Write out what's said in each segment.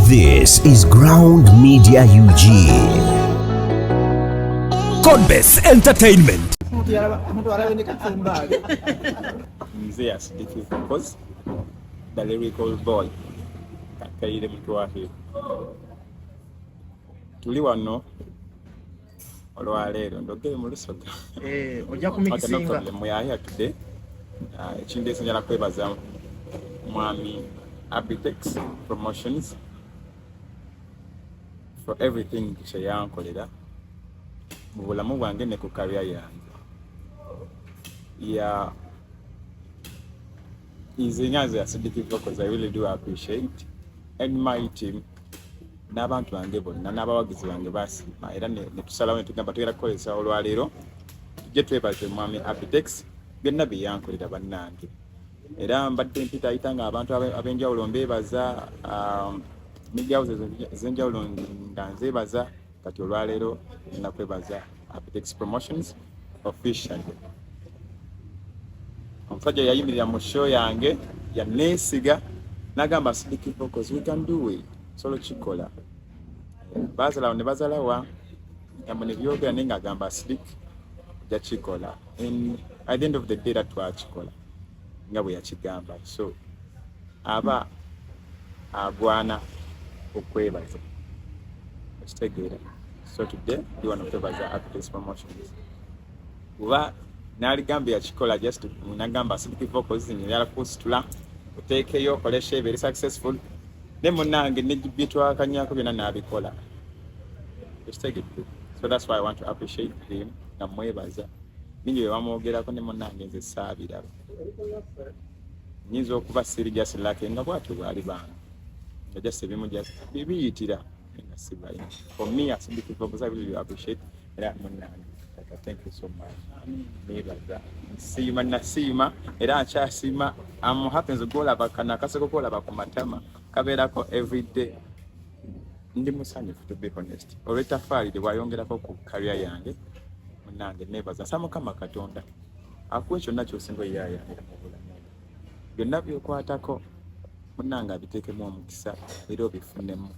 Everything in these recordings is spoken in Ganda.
This is Ground Media UG. Codebase Entertainment. Nze Acidic Vocals, the lyrical boy, Kakaire Mutwahiro. Tuli wano olwaleero ndogere mu Lusoga. Eh, ojja Okay, no kumikisinga. problem. We are here today. Ekindeese njala kwebaza mwami Abitex Promotions for everything kye yankolera mu bulamu bwange ne ku career yange. Yeah, nze nga nze Acidic Vocals, I really do appreciate and my team n'abantu bange bonna n'abawagizi bange basiima era ne tusalawo ne tugamba tugenda kukozesa olwaleero tujje twebaze mwami Abitex byonna bye yankolera bannange. Era mbadde mpitaayita nga abantu ab'enjawulo mbeebaza, media houses ez'enjawulo nga nzeebaza. Kati olwaleero ngenda kwebaza Abitex Promotions officially. Omusajja yayimirira mu show yange yaneesiga n'agamba, "Acidic Vocals, we can do it, solo kikola." Baazalawo ne bazalawa gambo ne byogera, naye ng'agamba, "Acidic, ojja kikola." And at the end of the day era twakikola nga bwe yakigamba, so aba agwana okwebaza, okitegeera? So today ndi wano okwebaza Abitex Promotions kuba n'aligamba yakikola, just nagamba, "Acidic Vocals, njagala kusitula oteekeyo okolesha ebeere successful." Ne munnange ne byetwakanyako byonna n'abikola, okitegedde? So that's why I want to appreciate him nga mwebaza. Bingi bye bamwogerako ne munnange nze saabiraba, nyinza okuba siri just lucky nga bwatyo bwali bange nga just ebimu just biyitira nga sibalina. For me, Acidic Vocals, I really appreciate. Era munnange kaka, thank you so much, nebaza, nsiima, nasiima era nkyasiima. Am happy. Nze gwolaba kano akaseko kolaba ku matama kabeerako everyday. Ndi musanyufu, to be honest, olw'ettafaali lye bwayongerako ku career yange. Munnange nebaza, nsaba Mukama Katonda akuwe kyonna ky'osinga oyaayaanira mu bulamu, byonna by'okwatako munnange abiteekemu omukisa era obifunemu.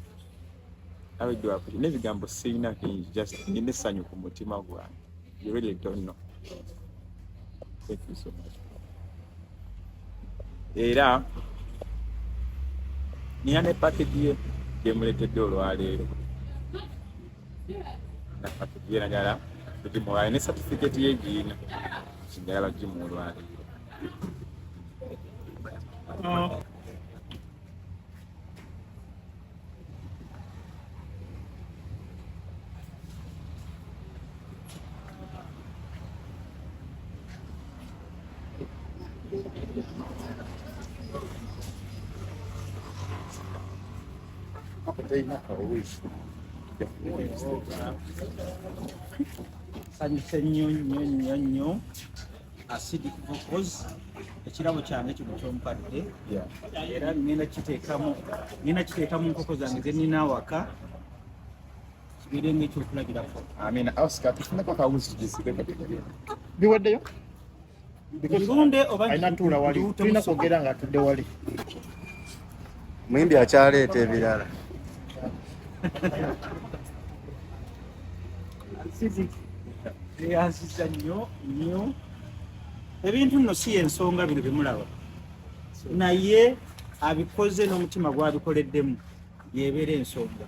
Awedde n'ebigambo sirina bingi, just nina essanyu ku mutima gwange. You really don't know. Thank you so much. Era nina ne package ye gyemuleetedde olwaleero, na package ye njagala kugimuwa ne certificate ye giina, njagala kugimuwa olwaleero. Terina kawuzi. Sanyuse nnyo nnyo nnyo nnyo, Acidic Vocals, ekirabo kyange kino kyompadde. Era ngenda kiteekamu, ngenda kiteeka mu nkoko zange zenina awaka, kibeere ngaekyokulabirako. Amina. Oscar, tufuneko akawuzi tugisibeko. Biweddeyo. Birunde oba Alina tuula wali. ngiwute Tulina musogo? kwogera nga atudde wali. Muyimbi akyaleeta ebirala. Acidic, neyanziza nnyo nnyo. Ebintu nno si yensonga, bino byemulaba, naye abikoze n'omutima gwabikoleddemu, yebeera ensonga.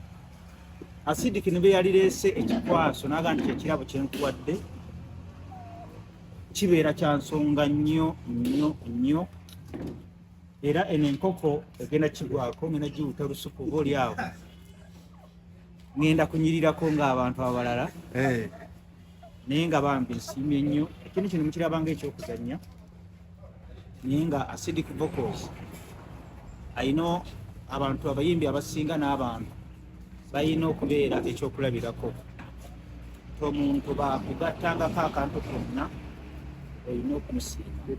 Acidic ne bwe yalireese ekikwaso n'agamba nti ekirabo kyenkuwadde kibeera kya nsonga nnyo nnyo nnyo. Era eno enkoko egenda kigwako, ngenda giwuta lusuku oba oli awo ngenda kunyirirako ng'abantu abalala. Naye nga bambi nsiimye nnyo. Ekintu kino mukiraba nga ekyokuzannya, naye nga Acidic Vocals ayina abantu abayimbi abasinga n'abantu balina okubeera ekyokulabirako. Omuntu bakugattangako akantu konna, olina okumusiima.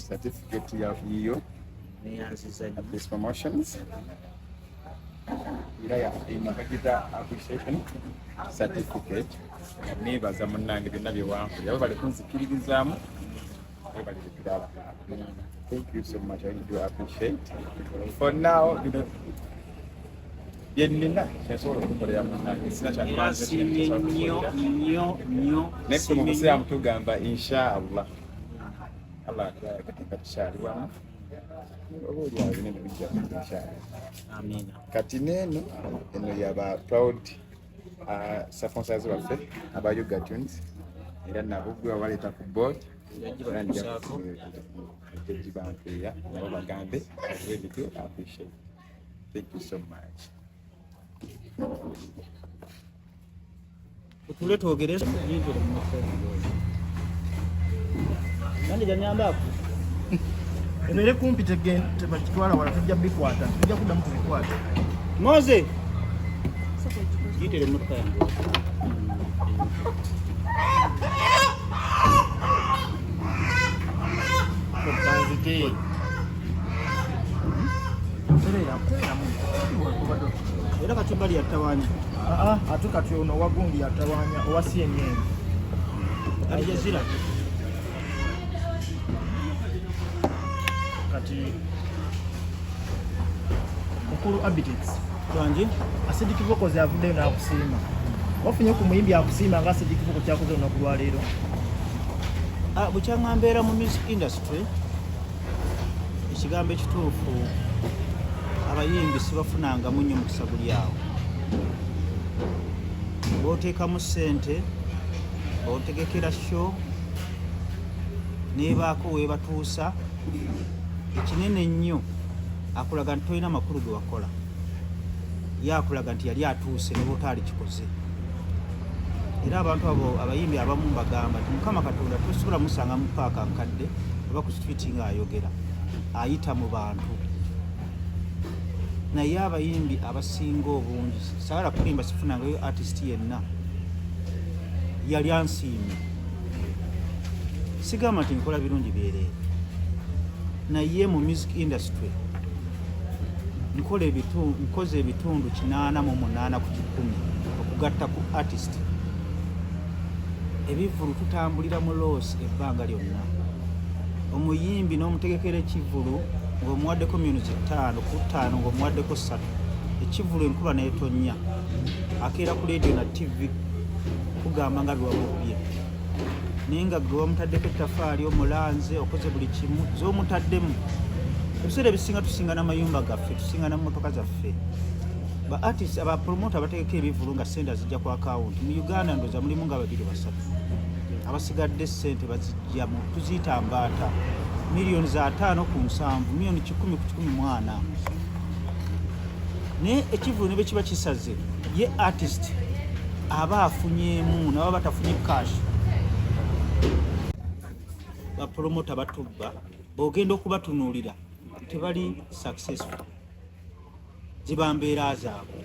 Certificate ya yiyo. Neyanziza nnyo. These promotions era ya bagita appreciation certificate. Nebaza munnange byonna bye wankolera, webale kunzikiririzaamu, webale birala. Thank you so much. I do appreciate. For now, bino bye nnina kyensobola okukolera munnange, sina Era nsiimye nnyo nnyo nnyo. Naye ffe mu busiraamu tugamba inshallah, Allah atwala tukyali wamu, oba oli awo binene bijja kujja inshallah. Amiina. Kati neeno eno yaba proud sponsors baffe aba Yuga Tunes, era nabo gwe wabaleeta ku board, era nja gibampeera nabo bagambe I really do appreciate. Thank you so much. Tutule twogere. Nandi janyambako. Ebeere kumpi, tebakitwala wala, tujja bikwata, tujja kuddamu tubikwata. Moze. Gitere emmotoka yange. Nzite. Tereera, tereeramu. Era kacumbali yattawanya. Aa, ate kati ono owa gundi yatawanya, owa CNN. Al Jazeera. Kati mukulu Abitex, Lwangi. Acidic Vocals avuddeyo n'akusiima. Wafunye ku muyimbi akusiima nga Acidic Vocals kyakoze olunaku lwaleero? Ah, bukyanga mbeera mu music industry, ekigambo ekituufu, abayimbi sibafunangamu nnyo mukisa guli awo. Booteekamu ssente, otegekera show nebaako weebatuusa ekinene ennyo, akulaga nti tolina makulu ge wakola, ye akulaga nti yali atuuse ne bwotaali kikoze. Era abantu abo abayimbi abamu mbagamba nti Mukama Katonda tosobola musanga mu paaka nkadde oba ku street ng'ayogera, ayita mu bantu. Naye abayimbi abasinga obungi, saagala kulimba, sifunangayo artist yenna yali ansiimye. Sigamba nti nkola birungi byereere, naye mu music industry nkola nkoze ebitundu 88% okugatta ku artist. Ebivvulu tutambulira mu loss ebbanga lyonna. Omuyimbi n'omutegekera ekivvulu ng'omuwaddeko miliyoni 5 ku 5, ng'omuwaddeko 3, ekivvulu enkuba n'etonnya, akeera ku leediyo na TV kugamba nga biwamubye, naye nga gwe wamutaddeko ettafaali, omulanze, okoze buli kimu z'omutaddemu. Ebiseera ebisinga tusinga n'amayumba gaffe, tusinga n'emmotoka zaffe. Ba artist, aba promoter abategeka ebivvulu nga sente azijja ku akawunti mu Uganda, ndowooza mulimu nga babiri basatu. Abasigadde sente bazijjamu, tuziyita mbaata, miliyoni za 50 ku 70, miliyoni 100 ku 140. Naye ekivvulu ne bwe kiba kisaze, ye artist aba afunyeemu, naba batafunye cash. Bapromota batubba, bw'ogenda okubatunuulira tebali successful, ziba mbeera zaabwe.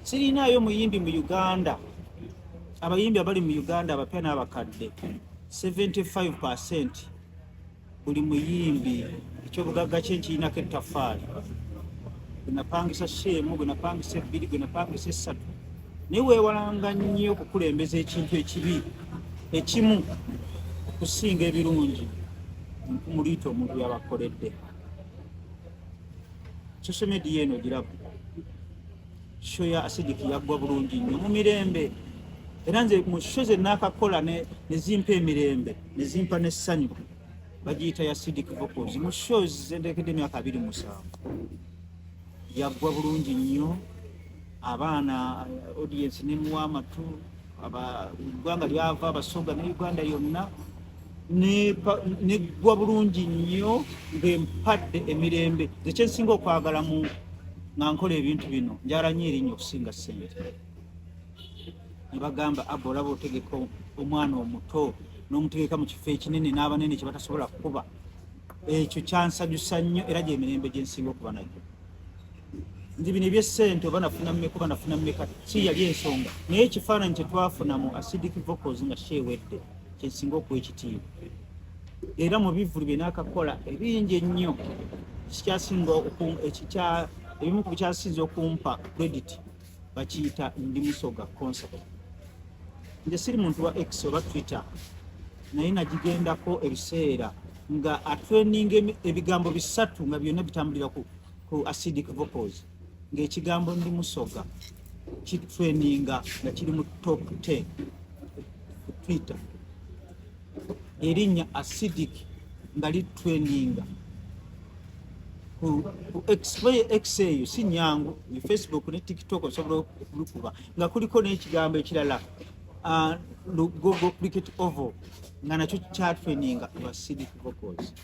Sirinaayo muyimbi mu Uganda. Abayimbi abali mu Uganda, abapya n'abakadde, 75 buli muyimbi ekyobugagga kye nkirinako ettaffaali. Gwe napangisa sheemu, gwe napangisa ebbiri, gwe napangisa essatu. Naye weewalanga nnyo okukulembeza ekintu ekibi ekimu okusinga ebirungi nkumuliita omuntu yabakoledde. Social media eno ogiraba, show ya Acidic yaggwa bulungi nnyo mu mirembe. Era nze mu show ze naakakola ne zimpa emirembe, ne zimpa n'essanyu, bagiyita ya Acidic Vocals. Mu shows zendekedde emyaka 27, yaggwa bulungi nnyo. Abaana, audience nemuwa amatu, eggwanga lyava Abasoga ne Uganda yonna, neggwa bulungi nnyo ng'empadde emirembe. Nze kyensinga okwagala mu nga nkola ebintu bino, njala nnyo erinnya okusinga ssente. Ne bagamba, "Aba olaba otegeka omwana omuto n'omutegeka mu kifo ekinene n'abanene kye batasobola kukuba." Ekyo kyansanyusa nnyo, era gyemirembe gyensinga okuba nagyo. Nti bino ebyessente, oba nafuna mmeka, oba nafuna mmeka, si yali ensonga, naye ekifaananyi kye twafuna mu Acidic Vocals nga kyewedde, kyensinga okuwa ekitiibwa. Era mu bivvulu bye naakakola ebingi ennyo, kikyasinga ebimu ku bikyasinze okumpa credit bakiyita Ndi Musoga concert. Nze siri muntu wa X oba Twitter, naye nagigendako ebiseera. nga atraininga ebigambo bisatu nga byonna bitambulira ku acidic vocals, ng'ekigambo ndi musoga kitraininga nga kiri mu top 10 ku Twitter, erinnya acidic nga litraininga ku X. Eyo si nyangu. Facebook ne TikTok osobola okulukuba nga kuliko n'ekigambo ekirala, Lugogo Cricket Oval, nga nakyo kyatraininga ku acidic vocals.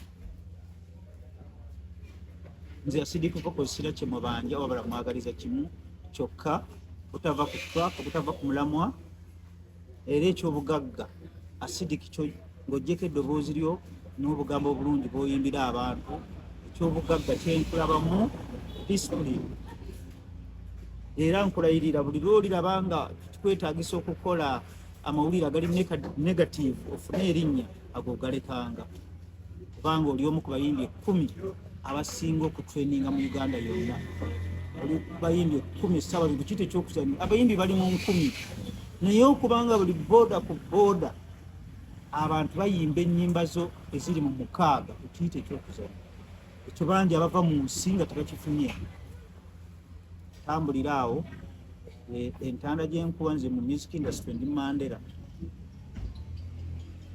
Nze acidic vocals sira kyemubanja, wabula mwagaliza kimu kyokka, butava ku track, butava ku mulamwa. Era ekyobugagga acidic kyo, ng'oggyeko eddoboozi lyo n'obugambo obulungi bw'oyimbira abantu, ekyobugagga kyenkulabamu discipline. Era nkulayirira, buli lwoliraba nga kikwetaagisa okukola amawulire agali negative ofune erinnya, ago galekanga, kubanga oli omu ku bayimbi 10 abasinga okutraininga mu Uganda yonna. Oli bayimbi 10 essaawa zino kito ekyokuzanya. Abayimbi bali mu nkumi, naye okubanga buli boda ku boda abantu bayimba ennyimba zo eziri mu 6, ekiyita ekyokuzanya ekyo bangi abava mu nsi nga tebakifunye. Tambulira awo. Entanda gyenkuba nze mu music industry, ndi Mandela.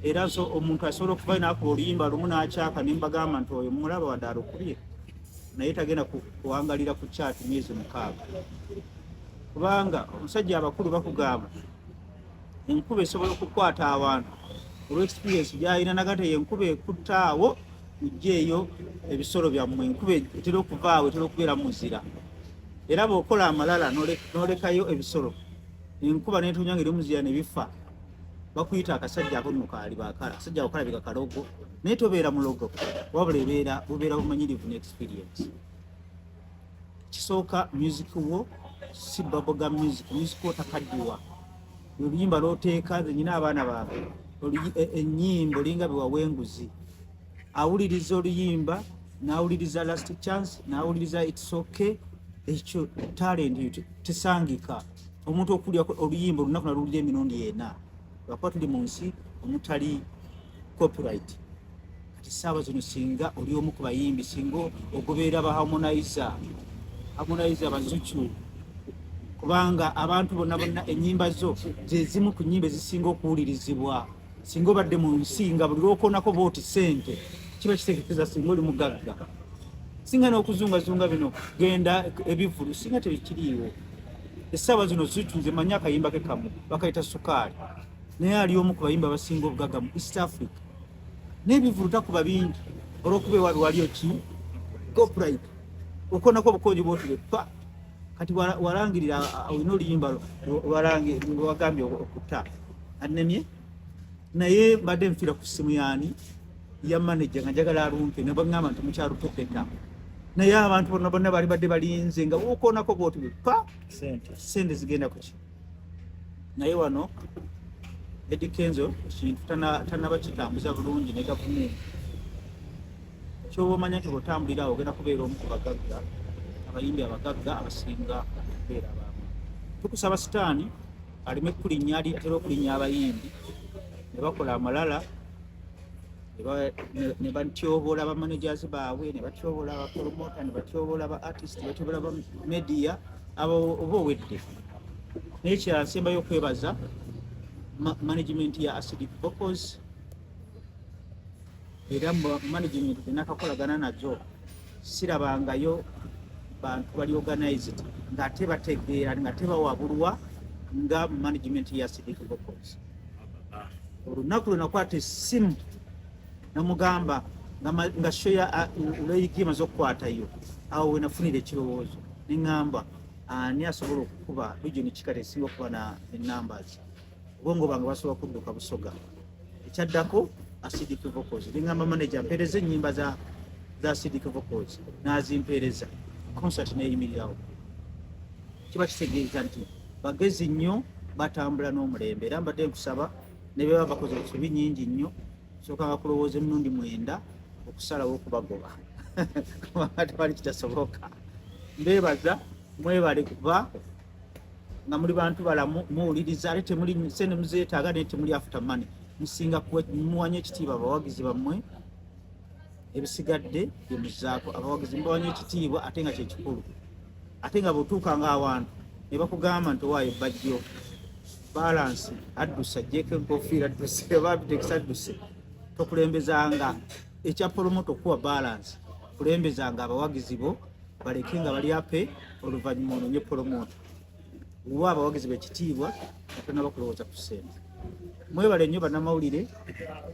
Era so omuntu asobola okuvayo nakuba oluyimba lumu n'akyaka, ne mbagamba nti oyo mulaba wadde alukubye, naye tagenda kuwangalira ku chart myezi 6, kubanga omusajja abakulu bakugamba enkuba esobola okukwata abantu olw'experience gyalina, nagate enkuba ekutta awo mugjeeyo ebisolo byammwe. Enkuba etera okuvaawo, etera okubeera muzira, era bw'okola amalala n'olekayo ebisolo, enkuba netonya nga eri muzira ne bifa, bakuyita akasajja ako nno kaali bakala, akasajja ako kalabika kalogo, naye tobeera mulogo, wabula ebeera bubeera bumanyirivu ne experience. Kisooka, music wo si bubblegum music. Music wo takaddiwa. Oluyimba lwoteeka, nze nyina abaana bange, ennyimba olinga bewawa enguzi. Awuliriza oluyimba, n'awuliriza Last Chance, n'awuliriza It's Okay. Ekyo talent eyo tesangika. Omuntu okulya oluyimba olunaku naluwulira emirundi ena, lwakuba tuli mu nsi omutali copyright. Kati saawa zino singa oli omu ku bayimbi, singa ogoberera ba Harmonize, Harmonize, abazucu, kubanga abantu bonna bonna ennyimba zo ze zimu ku nnyimba ezisinga okuwulirizibwa. Singa obadde mu nsi nga buli lwokoonako booti sente, kiba kitegeeza singa oli mugagga. Singa n'okuzungazunga bino genda ebivulu singa tebikiriiwo essaawa zino. Zuchu nze manyi akayimba ke kamu bakayita Sukaali, naye ali omu ku bayimba abasinga obugagga mu East Africa, n'ebivulu takuba bingi olw'okuba ewaabwe waliyo ki copyright, okonako obukonji bwotule pa. Kati walangirira olina oluyimba lwagambye okutta annemye, naye mbadde nfiira ku ssimu yaani ya manager nga njagala alumpe, ne baŋŋamba nti mukyalupepeta, naye abantu bonna bonna bali badde balinze nga okonako bwoti pa sente. Sente zigenda kuki? Naye wano Eddy Kenzo ekintu tanaba kitambuza bulungi ne gavumenti. Kyoba omanya nti bwotambulira awo ogenda kubeera omu ku bagagga, abayimbi abagagga abasinga okubeera abamu. Tukusaba sitaani aleme kulinnya, ali atera okulinnya abayimbi ne bakola amalala ne batyoboola ba managers baabwe, ne batyoboola aba promoter, ne batyoboola ba artist, ne batyoboola ba media abo, oba owedde. Naye kirala nsembayo okwebaza management ya Acidic Vocals, era management zenakakolagana nazo sirabangayo bantu bali organized ng'ate bategeera nga tebawabulwa nga management ya Acidic Vocals. Olunaku lwe nakwata essimu namugamba nga show ya Uleigi emaze okukwatayo, awo we nafunira ekirowoozo neŋŋamba ani asobola okukuba region kikati esinga okuba na numbers, obwongo bwange basobola kudduka Busoga. Ekyaddako Acidic Vocals. Neŋŋamba manager mpeereza ennyimba za Acidic Vocals, n'azimpeereza, concert neeyimirirawo. Kiba kitegeeza nti bagezi nnyo, batambula n'omulembe. Era mbadde nkusaba ne beba bakoze ensobi nyingi nnyo, sookanga kulowooza emirundi 9 okusalawo okubagoba, kubanga tewali kitasoboka. Mbeebaza, mwebale kuba nga muli bantu balamu, muwuliriza, ate temuli sente muzeetaaga, naye temuli after money. Musinga muwanya ekitiibwa abawagizi bammwe. Ebisigadde byemuzaako. Abawagizi mbawanyo ekitiibwa, ate nga kyekikulu. Ate nga bwetuukanga awantu ne bakugamba nti owaayo bajjo balance adduse, ajjeeko enkofiira adduse, oba Abitex adduse, tokulembezanga ekya promoter okuwa balance. Kulembezanga abawagizi bo, baleke nga bali ape, oluvannyuma ononye promoter. Wa abawagizi bekitiibwa nga tonaba kulowooza ku ssente. Mwebale nnyo bannamawulire,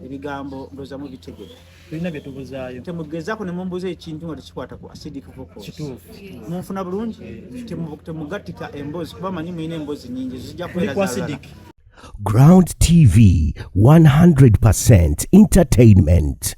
ebigambo ndowooza mubitegere. Tulina bye tubuzaayo. Temugezaako ne mumbuuza ekintu nga tekikwata ku Acidic Vocals. Kituufu. Munfuna bulungi? Temugattika emboozi, kuba manyi mulina emboozi nyingi zijja Tuli kubeera ku zalala. Acidic. Ground TV, 100% entertainment.